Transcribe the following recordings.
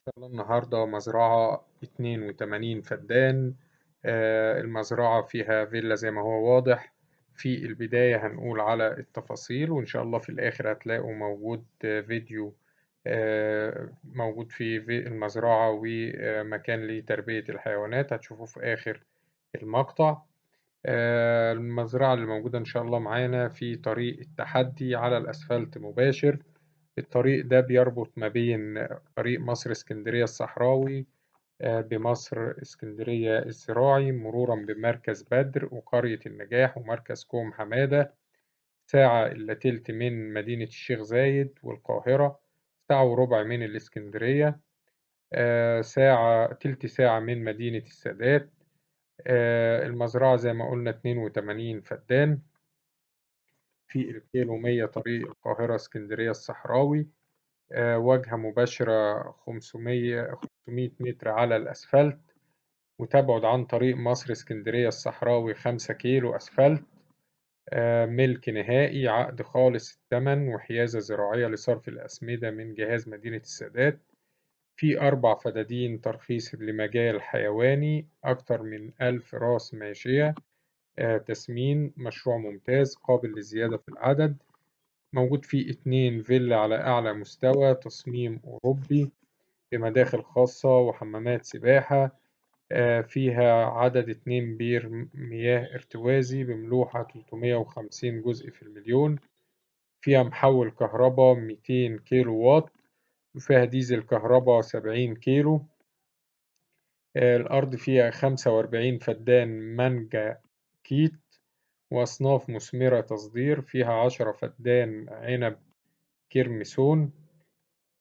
شاء الله النهاردة مزرعة 82 فدان. المزرعة فيها فيلا زي ما هو واضح. في البداية هنقول على التفاصيل، وإن شاء الله في الآخر هتلاقوا موجود فيديو موجود في المزرعة ومكان لتربية الحيوانات، هتشوفوه في آخر المقطع. المزرعة اللي موجودة إن شاء الله معانا في طريق التحدي على الأسفلت مباشر. الطريق ده بيربط ما بين طريق مصر اسكندرية الصحراوي بمصر اسكندرية الزراعي، مرورا بمركز بدر وقرية النجاح ومركز كوم حمادة. ساعة إلا تلت من مدينة الشيخ زايد والقاهرة، ساعة وربع من الإسكندرية، ساعة تلت ساعة من مدينة السادات. المزرعة زي ما قلنا 82 فدان في الكيلو 100 طريق القاهرة اسكندرية الصحراوي. واجهة مباشرة 500 متر على الأسفلت، وتبعد عن طريق مصر اسكندرية الصحراوي 5 كيلو أسفلت. ملك نهائي، عقد خالص الثمن، وحيازة زراعية لصرف الأسمدة من جهاز مدينة السادات. في 4 فدادين ترخيص لمجال حيواني، أكتر من 1000 راس ماشية. تسمين، مشروع ممتاز قابل للزيادة في العدد. موجود فيه 2 فيلا على أعلى مستوى، تصميم أوروبي بمداخل خاصة وحمامات سباحة. فيها عدد 2 بير مياه ارتوازي بملوحة 350 جزء في المليون. فيها محول كهرباء 200 كيلو واط، وفيها ديزل كهرباء 70 كيلو. الأرض فيها 45 فدان مانجا كيت وأصناف مثمرة تصدير. فيها 10 فدان عنب كرمسون،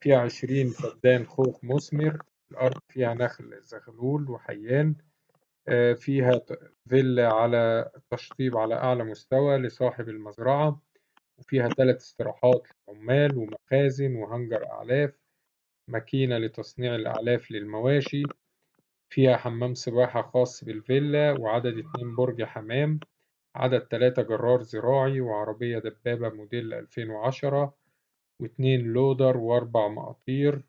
فيها 20 فدان خوخ مثمر. الأرض فيها نخل زغلول وحيان. فيها فيلا على تشطيب على أعلى مستوى لصاحب المزرعة، وفيها 3 استراحات للعمال ومخازن وهنجر أعلاف، ماكينة لتصنيع الأعلاف للمواشي. فيها حمام سباحة خاص بالفيلا، وعدد 2 برج حمام، عدد 3 جرار زراعي، وعربية دبابة موديل 2010، و2 لودر، و4 مقاطير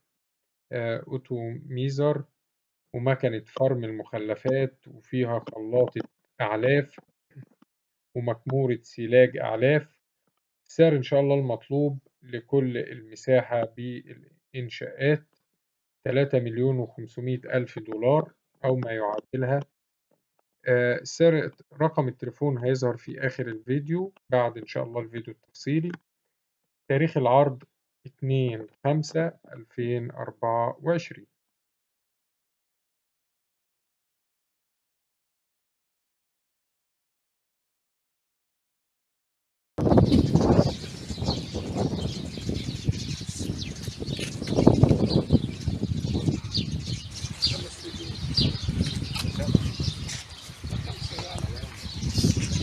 أوتوميزر، ومكنة فرم المخلفات، وفيها خلاطة أعلاف ومكمورة سيلاج أعلاف. السعر إن شاء الله المطلوب لكل المساحة بالإنشاءات 3,500,000 دولار أو ما يعادلها. السعر، رقم التليفون هيظهر في آخر الفيديو بعد إن شاء الله الفيديو التفصيلي. تاريخ العرض 2/5/2024.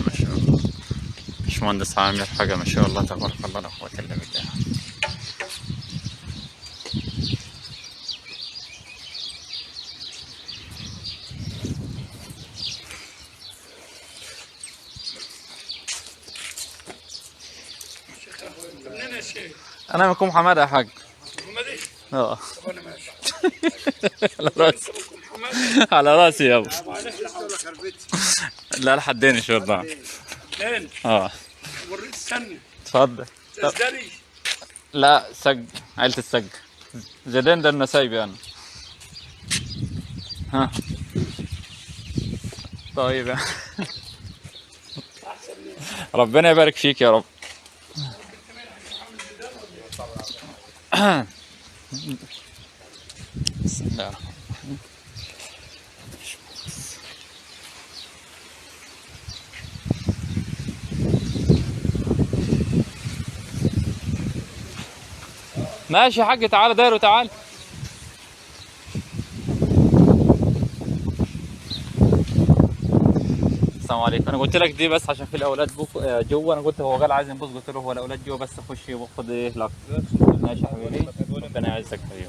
ما شاء الله باشمهندس عامر، حاجة ما شاء الله تبارك الله لا قوة إلا بالله. منين يا شيخ؟ أنا من كوم حمادة يا حاج. حمادي؟ اه. طب أنا ماشي. على راسي. على راسي يابا. لا لحدين ان شاء الله. لين؟ اه. وريت استنى. اتفضل. تزدري؟ لا سج، عيلة السج. زيدان ده النسايبي انا. ها. طيب. ربنا يبارك فيك يا رب. بسم الله الرحمن الرحيم. ماشي يا حاج، تعالى داير وتعالى. السلام عليكم. انا قلت لك دي بس عشان في الاولاد جوه. انا قلت هو قال عايز ينبسط، قلت له هو الاولاد جوه بس خش وخد ايه لك. ماشي يا حبيبي، ربنا يعزك حبيبي.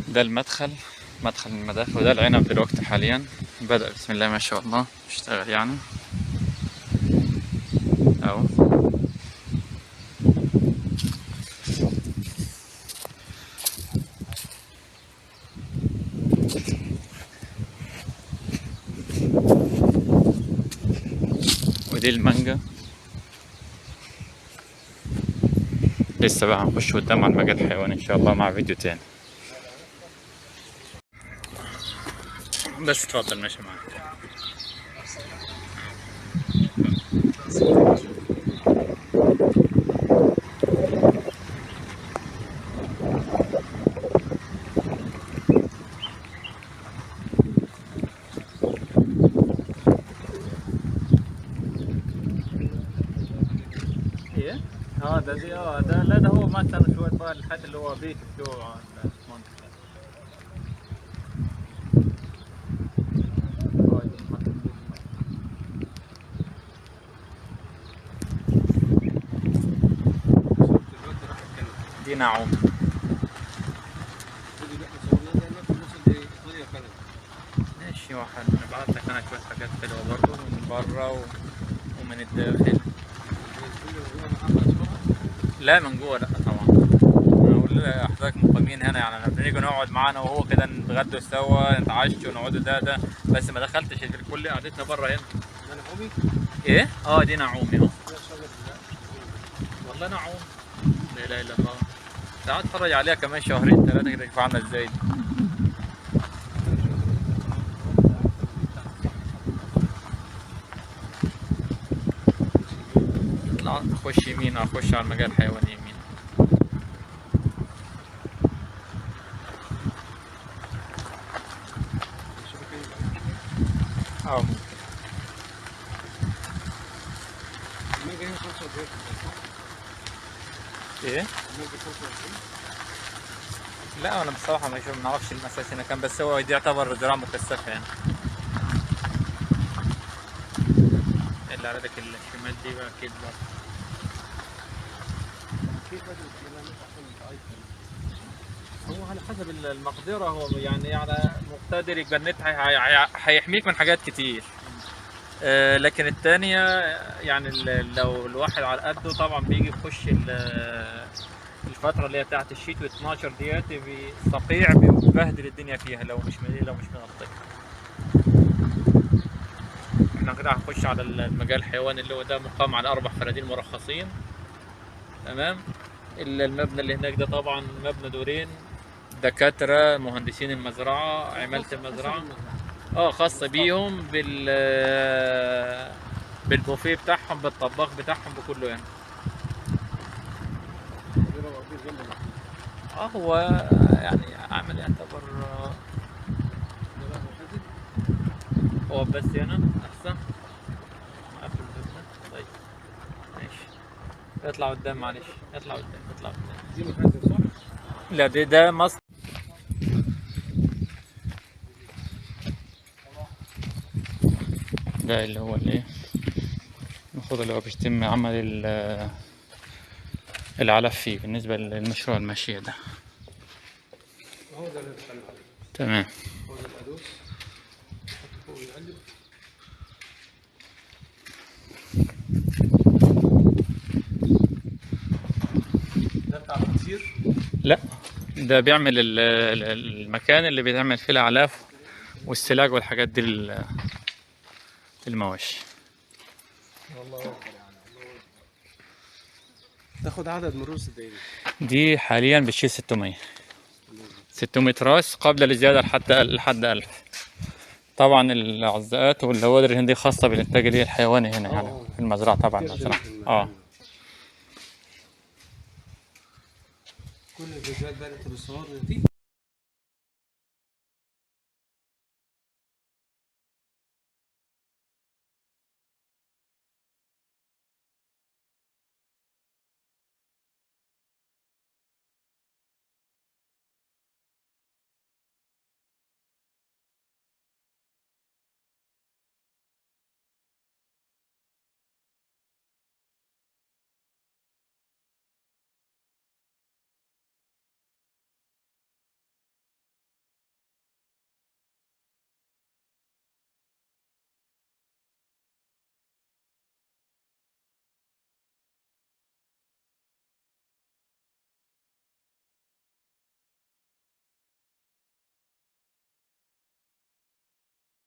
ده المدخل، مدخل من المداخل، وده العنب دلوقتي حاليا بدأ بسم الله ما شاء الله يشتغل يعني اهو. ودي المانجا. لسه بقى هنخش قدام على المجال الحيواني ان شاء الله مع فيديو تاني. بس اتفضل ماشي معاك. ايه؟ ده دي ده لا ده هو مثلا شوية بقى الحاجات اللي هو بيت بتوع المنطقة. دي نعوم. ماشي واحد نبعت لك انا شوية حاجات حلوة برضه من بره ومن الداخل. لا من جوه لا طبعا. اقول لحضرتك مقيمين هنا يعني، احنا بنيجي نقعد معانا وهو كده نتغدوا سوا نتعشوا نقعدوا ده بس ما دخلتش كل قعدتنا بره هنا. ده نعومي؟ ايه؟ دي نعومي. والله نعومي، لا اله الا الله. تعال اتفرج عليها كمان شهرين ثلاثة كده شوف عامله ازاي دي. اخش يمين، اخش على المجال الحيواني يمين. ممكن. ايه؟ لا انا بصراحة ما نعرفش المساس هنا كان، بس هو دي يعتبر زراعة مكثفة يعني. اللي على ذاك الشمال دي بقى اكيد برضه. هو على حسب المقدرة، هو يعني على مقتدر يبقى النت هيحميك من حاجات كتير. لكن الثانية يعني لو الواحد على قده طبعا بيجي يخش الفترة اللي هي بتاعت الشتوي 12 ديت الصقيع بيبهدل الدنيا فيها لو مش مغطية. احنا كده هنخش على المجال الحيواني اللي هو ده مقام على 4 فدادين مرخصين. تمام. المبنى اللي هناك ده طبعا مبنى دورين، دكاترة مهندسين المزرعة، عمالة المزرعة، خاصة بيهم بالبوفيه بتاعهم بالطباخ بتاعهم بكله يعني. هو يعني عمل يعتبر هو بس هنا احسن. قفل الباب. طيب ماشي، اطلع قدام معلش، اطلع قدام اطلع قدام. دي مخازن صح؟ لا ده مصنع. ده اللي هو الايه المفروض اللي هو بيتم عمل العلف فيه بالنسبة للمشروع الماشية ده. هو ده اللي بنتكلم عليه. تمام. هو ده الأدوس، نحطه فوق ويقلب. ده بتاع القصير؟ لا ده بيعمل المكان اللي بيتعمل فيه الأعلاف والسلاج والحاجات دي للمواشي. والله أكبر يعني. تاخد عدد من الرؤوس قد ايه؟ دي حاليا بتشيل 600 راس قبل الزيادة لحد 1000. طبعا العزاءات واللوادر الهندية خاصة بالإنتاج اللي الحيواني هنا يعني في المزرعة طبعا المزرعة. كل الفيديوهات بقى اللي انت بتصورها دي